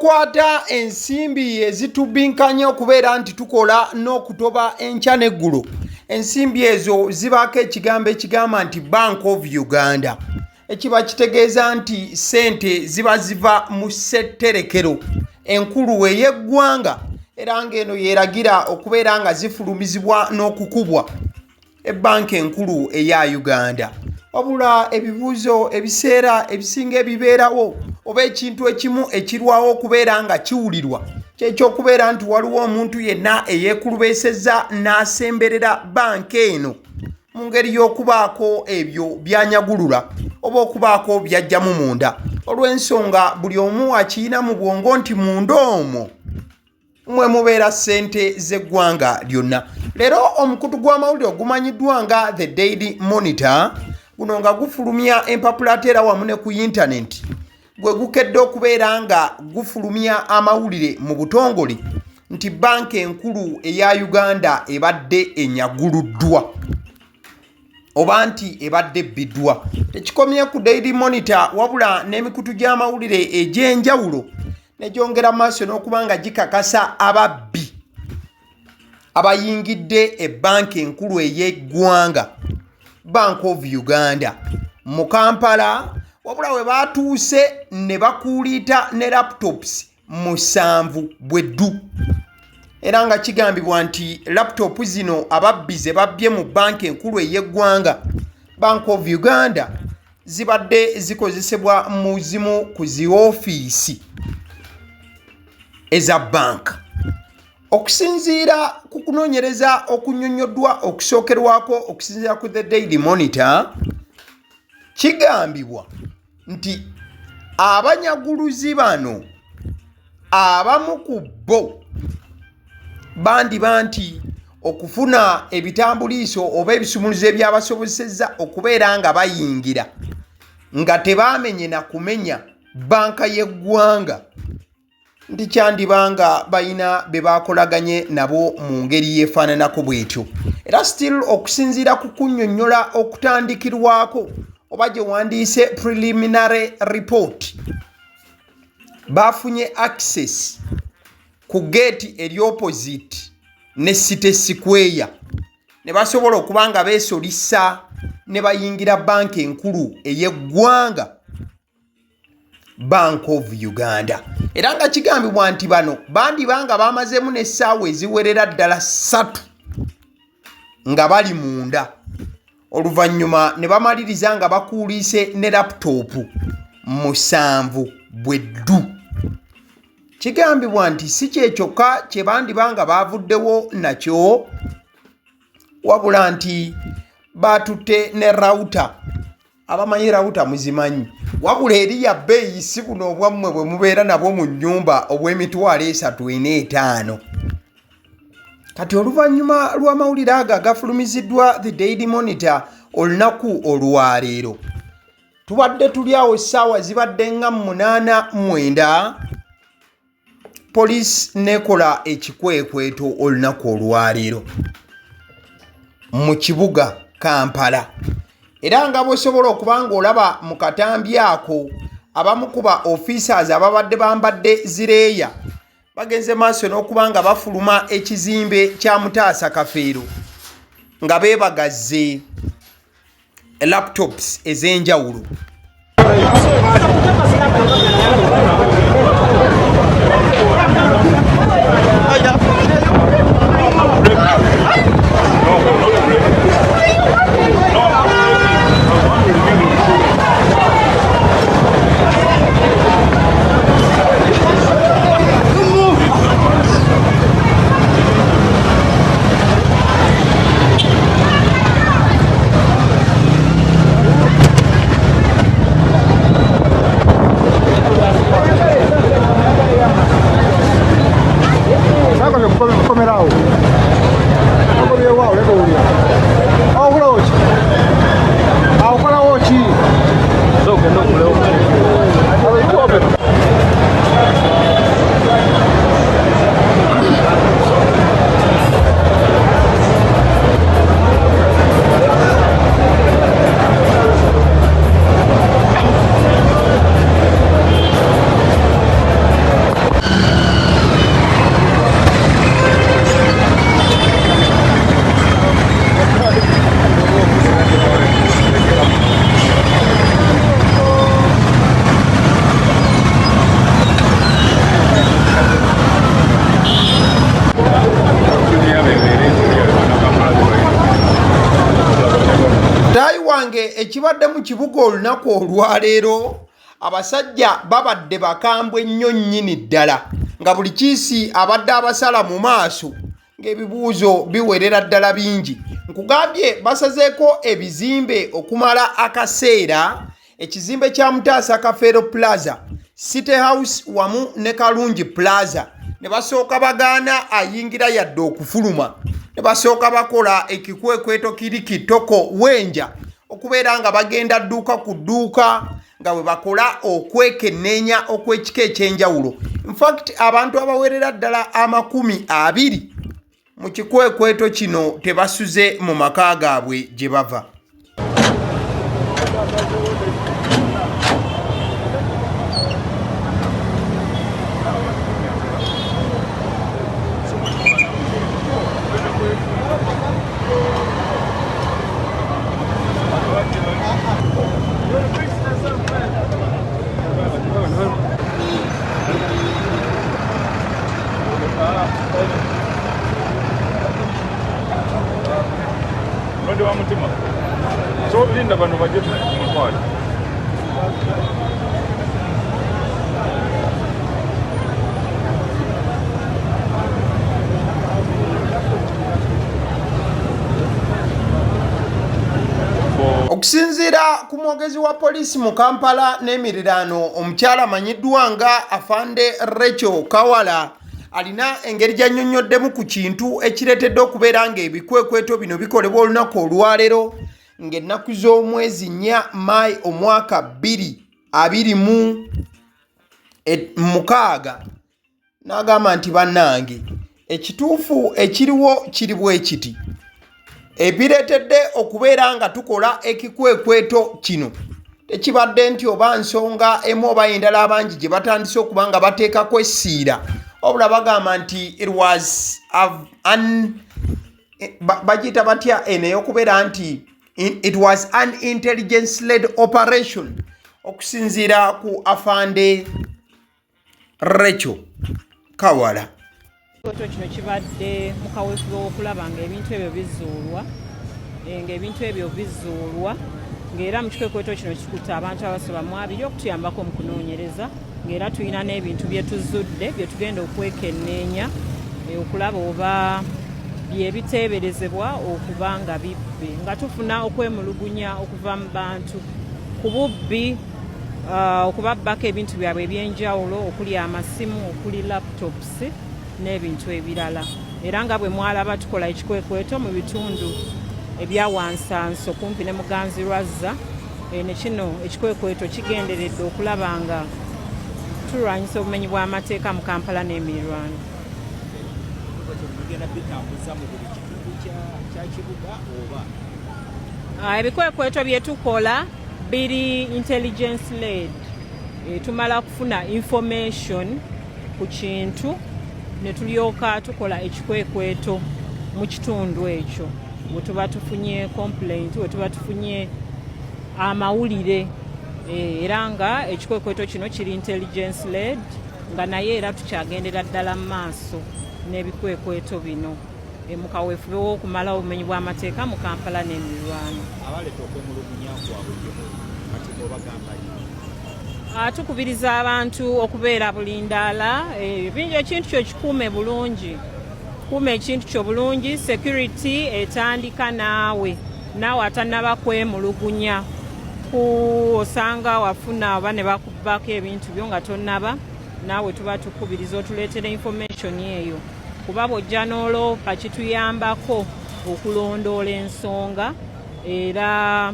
Bw'okwata ensimbi ezitubinkanya okubeera nti tukola n'okutoba enkya n'eggulo, ensimbi ezo zibaako ekigambo ekigamba nti Bank of Uganda, ekiba kitegeeza nti ssente ziba ziva mu ssetterekero enkulu ey'eggwanga, era ng'eno yeeragira okubeera nga zifulumizibwa n'okukubwa ebbanka enkulu eya Uganda. Wabula ebibuuzo ebiseera ebisinga ebibeerawo oba ekintu ekimu ekirwawo okubeera nga kiwulirwa kyekyokubeera nti waliwo omuntu yenna eyeekulubeesezza n'asemberera banka eno mu ngeri y'okubaako ebyo byanyagulula oba okubaako byajjamu munda, olw'ensonga buli omu akiyina mu bwongo nti munda omwo mwe mubeera ssente z'eggwanga lyonna. Leero omukutu gw'amawulire ogumanyiddwa nga The Daily Monitor guno nga gufulumya empapula ate era wamu ne ku yintanenti gwe gukedde okubeera nga gufulumya amawulire mu butongole nti bbanka enkulu eya Uganda ebadde enyaguluddwa oba nti ebadde ebbiddwa. Tekikomye ku Daily Monitor wabula n'emikutu gy'amawulire egy'enjawulo ne gyongera maaso n'okuba nga gikakasa ababbi abayingidde ebbanka enkulu ey'eggwanga Bank of Uganda mu Kampala, wabula we baatuuse ne bakuuliita ne laptops 7 bweddu, era nga kigambibwa nti laptop zino ababbi ze babbye mu bbanka enkulu ey'eggwanga Bank of Uganda zibadde zikozesebwa mu zimu ku zi ofiisi eza bbanka. Okusinziira ku kunoonyereza okunyonnyoddwa okusookerwako okusinziira ku The Daily Monitor, kigambibwa nti abanyaguluzi bano abamu ku bo bandiba nti okufuna ebitambuliiso oba ebisumuluzo ebyabasobosezza okubeera nga bayingira nga tebaamenye na kumenya bbanka y'eggwanga, nti kyandiba nga balina be bakolaganye nabo mu ngeri yeefaananako bw'etyo. Era still okusinziira ku kunnyonnyola okutandikirwako oba gye wandiise preliminary report, baafunye access ku geeti eri opposite ne City Square ne basobola okuba nga beesolisa ne bayingira bbanka enkulu ey'eggwanga Bank of Uganda, era nga kigambibwa nti bano bandiba nga bamazeemu n'essaawa eziwerera ddala 3 nga bali munda, oluvannyuma ne bamaliriza nga bakuuliise ne laputoopu 7 bweddu. Kigambibwa nti si kye kyokka kye bandiba nga baavuddewo nakyo, wabula nti baatutte ne rawuta. Abamanyi rawuta muzimanyi, wabula eri ya bbeeyi, si buno obwammwe bwe mubeera nabwo mu nnyumba obw'emitwalo 3 4 5. Kati oluvannyuma lw'amawulire ago agafulumiziddwa The Daily Monitor olunaku olwaleero, tubadde tuli awo essaawa zibadde nga 8:09, poliisi nekola ekikwekweto olunaku olwaleero mu kibuga Kampala, era nga bw'osobola okuba ng'olaba mu katambi ako abamu ku ba officers ababadde bambadde zireeya bagenze maaso n'okuba nga bafuluma ekizimbe kya Mutaasa Kafeero nga beebagazze laptops ez'enjawulo. ekibadde mu kibuga olunaku olwaleero, abasajja babadde bakambwe nnyo nnyini ddala, nga buli kiisi abadde abasala mu maaso ng'ebibuuzo biwerera ddala bingi. Nkugambye basazeeko ebizimbe okumala akaseera, ekizimbe kya Mutaasa Kafeero Plaza, City House wamu ne Kalungi Plaza, ne basooka bagaana ayingira yadde okufuluma, ne basooka bakola ekikwekweto kiri kitoko wenja okubeera nga bagenda dduuka ku dduuka nga bwe bakola okwekenneenya okw'ekika eky'enjawulo. Infact abantu abawerera ddala 20 mu kikwekweto kino tebasuze mu maka gaabwe gye bava. Mulwadde wa mutima, so linda bano bajje tumutwale. Okusinziira ku mwogezi wa poliisi mu Kampala n'emiriraano, omukyala amanyiddwa nga Afande Rachel Kawala, alina engeri gy'annyonnyoddemu ku kintu ekireetedde okubeera ng'ebikwekweto bino bikolebwa olunaku olwaleero ng'ennaku z'omwezi 4 Maayi omwaka 2026, n'agamba nti bannange ekituufu ekiriwo kiri bwe kiti, ebireetedde okubeera nga tukola ekikwekweto kino tekibadde nti oba nsonga emu oba endala abangi gye batandise okuba nga bateekako essiira, wabula bagamba nti it was an bagiyita batya eno ey'okubeera nti it was an intelligence led operation. Okusinziira ku Afande Rachel Kawala, Ekyoto kino kibadde mu kaweefube w'okulaba ng'ebintu ebyo bizuulwa, ng'ebintu ebyo bizuulwa, ng'era mu kikwekweto kino kikutte abantu abasoba mu 20 okutuyambako mu kunoonyereza, ng'era tulina n'ebintu bye tuzudde bye tugenda okwekenneenya, okulaba oba bye biteeberezebwa okuba nga bibbe, nga tufuna okwemulugunya okuva mu bantu ku bubbi, okubabbako ebintu byabwe ebyenjawulo okuli amasimu, okuli laptops n'ebintu ebirala. Era nga bwe mwalaba tukola ekikwekweto mu bitundu ebya Wansanso kumpi ne Muganzi Lwazza, ne kino ekikwekweto kigenderedde okulaba nga tulwanyisa obumenyi bw'amateeka mu Kampala n'emirirwano. Mugenda bitambuza mu buli kitundu kya kibuga oba? Ebikwekweto bye tukola biri intelligence led. Tumala kufuna information ku kintu ne tulyoka tukola ekikwekweto mu kitundu ekyo we tuba tufunye complaint, we tuba tufunye amawulire. Era nga ekikwekweto kino kiri intelligence led, nga naye era tukyagendera ddala mu maaso n'ebikwekweto bino mu kaweefube w'okumalawo obumenyi bw'amateeka mu Kampala n'emiriraano. Abaleeta okwemulugunya kwabwe gye muli kati obagamba ki? Tukubiriza abantu okubeera bulindaala, bingi ekintu kyo kikuume bulungi, kuuma ekintu kyo bulungi. Security etandika naawe, naawe atannaba kwemulugunya ku osanga wafuna oba ne bakubbako ebintu byo nga tonnaba, naawe tuba tukubiriza otuleetera information eyo, kuba bw'ojja n'oloopa kituyambako okulondoola ensonga, era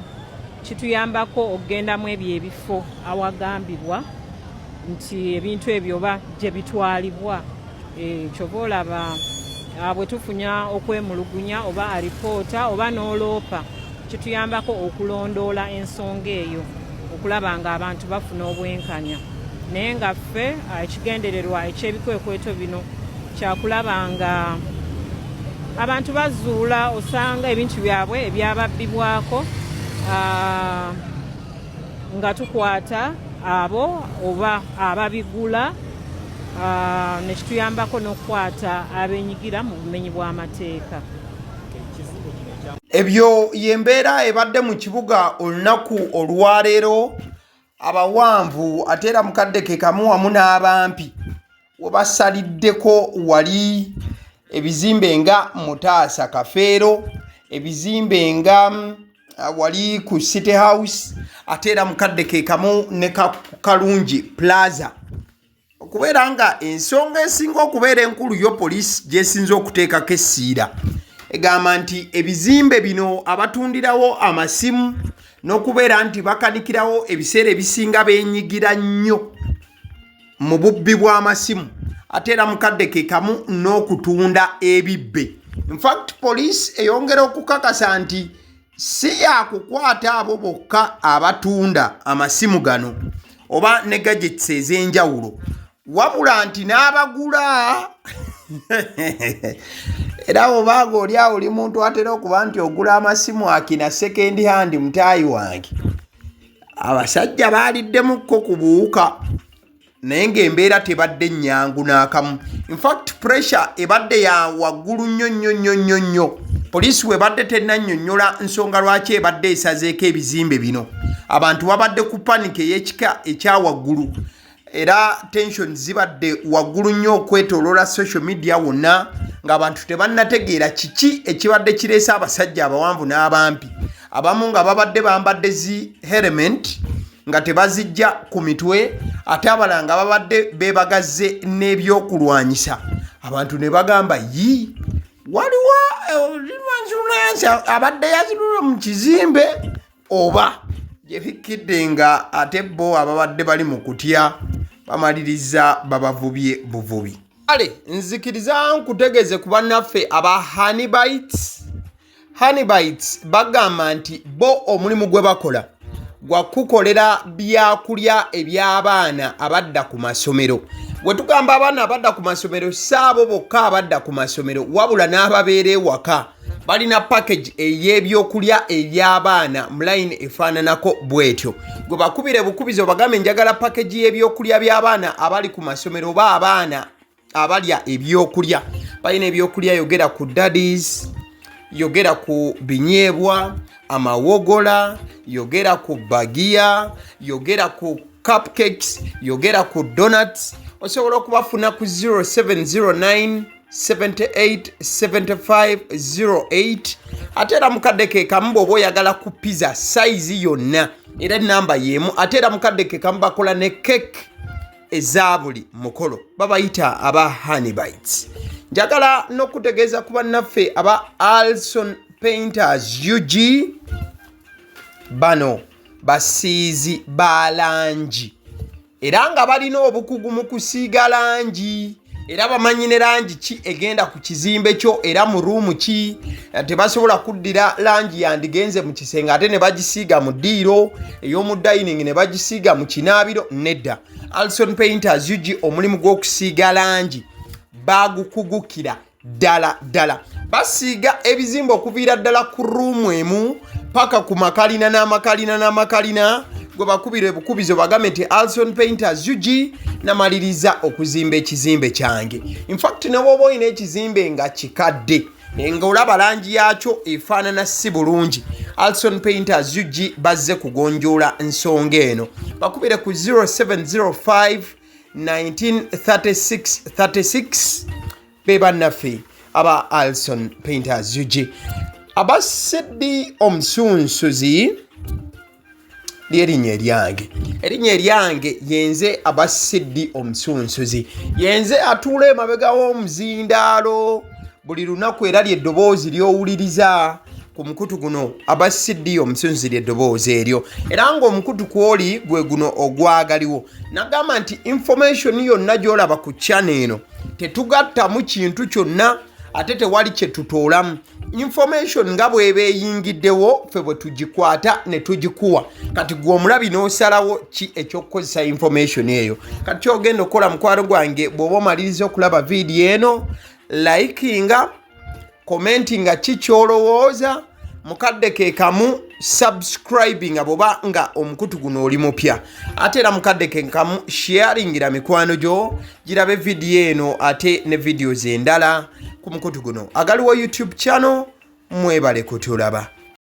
kituyambako okugendamu ebyo ebifo awagambibwa nti ebintu ebyo oba gye bitwalibwa. Kyova olaba bwe tufunya okwemulugunya oba alipoota oba n'oloopa, kituyambako okulondoola ensonga eyo okulaba nga abantu bafuna obwenkanya. Naye nga ffe ekigendererwa eky'ebikwekweto bino kyakulaba nga abantu bazuula osanga ebintu byabwe ebyababbibwako, nga tukwata abo oba ababigula, ne kituyambako n'okukwata abenyigira mu bumenyi bw'amateeka. Ebyo y'embeera ebadde mu kibuga olunaku olwaleero, abawanvu ate era mu kadde ke kamu wamu n'abampi we basaliddeko wali ebizimbe nga Mutaasa Kafeero, ebizimbe nga wali ku City House ate era mu kadde ke kamu ne Kalungi Plaza. Okubeera nga ensonga esinga okubeera enkulu yo poliisi gy'esinze okuteekako essiira egamba nti ebizimbe bino abatundirawo amasimu n'okubeera nti bakanikirawo ebiseera ebisinga beenyigira nnyo mu bubbi bw'amasimu ate era mukadde ke kamu n'okutunda ebibbe. Infact poliisi eyongera okukakasa nti si yakukwata abo bokka abatunda amasimu gano oba ne gadgets ez'enjawulo wabula nti n'abagula. Era obanga oli awo oli muntu atera okuba nti ogula amasimu akina second hand, mutaayi wange, abasajja baaliddemukko ku buwuka, naye ng'embeera tebadde nnyangu n'akamu. Infact pressure ebadde ya waggulu nnyo nnyo nnyo nnyo nnyo. Poliisi webadde tennannyonnyola nsonga lwaki ebadde esazeeko ebizimbe bino, abantu babadde ku panic ey'ekika ekya waggulu era tension zibadde waggulu nnyo okwetooloola social media wonna ng'abantu tebannategeera kiki ekibadde kireese abasajja abawanvu n'abampi, abamu nga babadde bambadde zi helmet nga tebazijja ku mitwe, ate abalala nga babadde beebagazze n'ebyokulwanyisa. Abantu ne bagamba, yi, waliwo eh, abadde yazirula mu kizimbe oba gye bikkidde, nga ate bo ababadde bali mu kutya bamaliriza babavubye buvubi. Kale nzikiriza nkutegeeze ku bannaffe aba Honeybites. Honeybites bagamba nti bo omulimu gwe bakola gwa kukolera byakulya eby'abaana abadda ku masomero. Bwe tugamba abaana abadda ku masomero, si abo bokka abadda ku masomero, wabula n'ababeera ewaka. Balina package ey'ebyokulya eby'abaana mu layini efaananako bw'etyo. Gwe bakubire bukubizi obagambe, njagala package y'ebyokulya by'abaana abali ku masomero oba abaana abalya ebyokulya. Balina ebyokulya, yogera ku daddies, yogera ku binyeebwa, amawogola, yogera ku bagiya, yogera ku cupcakes, yogera ku donuts. Osobola okubafuna ku 0709 78 75 08. Ate era mukadde ke kamu bw'oba oyagala ku pizza sayizi yonna, era enamba y'emu. Ate era mukadde ke kamu bakola ne cake eza buli mukolo. Babayita aba Honeybites. Njagala n'okutegeeza ku bannaffe aba Alson Painters UG. Bano basiizi ba langi era nga balina obukugu mu kusiiga langi, era bamanyi ne langi ki egenda ku kizimbe kyo era mu ruumu ki. Tebasobola kuddira langi yandigenze mu kisenge ate ne bagisiiga mu ddiiro, ey'omu dining ne bagisiiga mu kinaabiro. Nedda, Alson Painters UG omulimu gw'okusiiga langi bagukugukira ddala ddala. Basiiga ebizimbe okuviira ddala ku ruumu emu paka ku makalina n'amakalina n'amakalina. Gwe bakubira ebukubizo bagambe nti Alson Painters UG namaliriza okuzimba ekizimbe kyange. Infact ne bw'oba olina ekizimbe nga kikadde nga olaba langi yakyo efaanana si bulungi, Alson Painters UG bazze kugonjoola nsonga eno. Bakubire ku 0705 1936 36. Be bannaffe aba Alson Painters UG. Aba Seddi Omusunsuzi lyerinnya eryange, erinnya eryange yenze aba Seddi Omusunsuzi, yenze atuula emabega w'omuzindaalo buli lunaku, era lyeddoboozi ly'owuliriza ku mukutu guno. Aba Cd Omusunsuzi lyeddoboozi eryo, era ng'omukutu kwoli gwe guno ogwagaliwo. Nagamba nti information yonna gy'olaba ku channel eno tetugattamu kintu kyonna ate tewali kye tutoolamu. Information nga bw'eba eyingiddewo, ffe bwe tugikwata ne tugikuwa. Kati gwe omulabi n'osalawo ki ekyokukozesa information eyo. Kati kyogenda okukola, mukwano gwange, bw'oba omaliriza okulaba vidiyo eno, likinga, commentinga ki kyolowooza, mukadde ke kamu subscribinga bwoba nga omukutu guno oli mupya, ate era mukadde ke kamu sharingira mikwano gyo girabe vidiyo eno ate ne videos endala ku mukutu guno agaliwo YouTube channel. Mwebale kutulaba.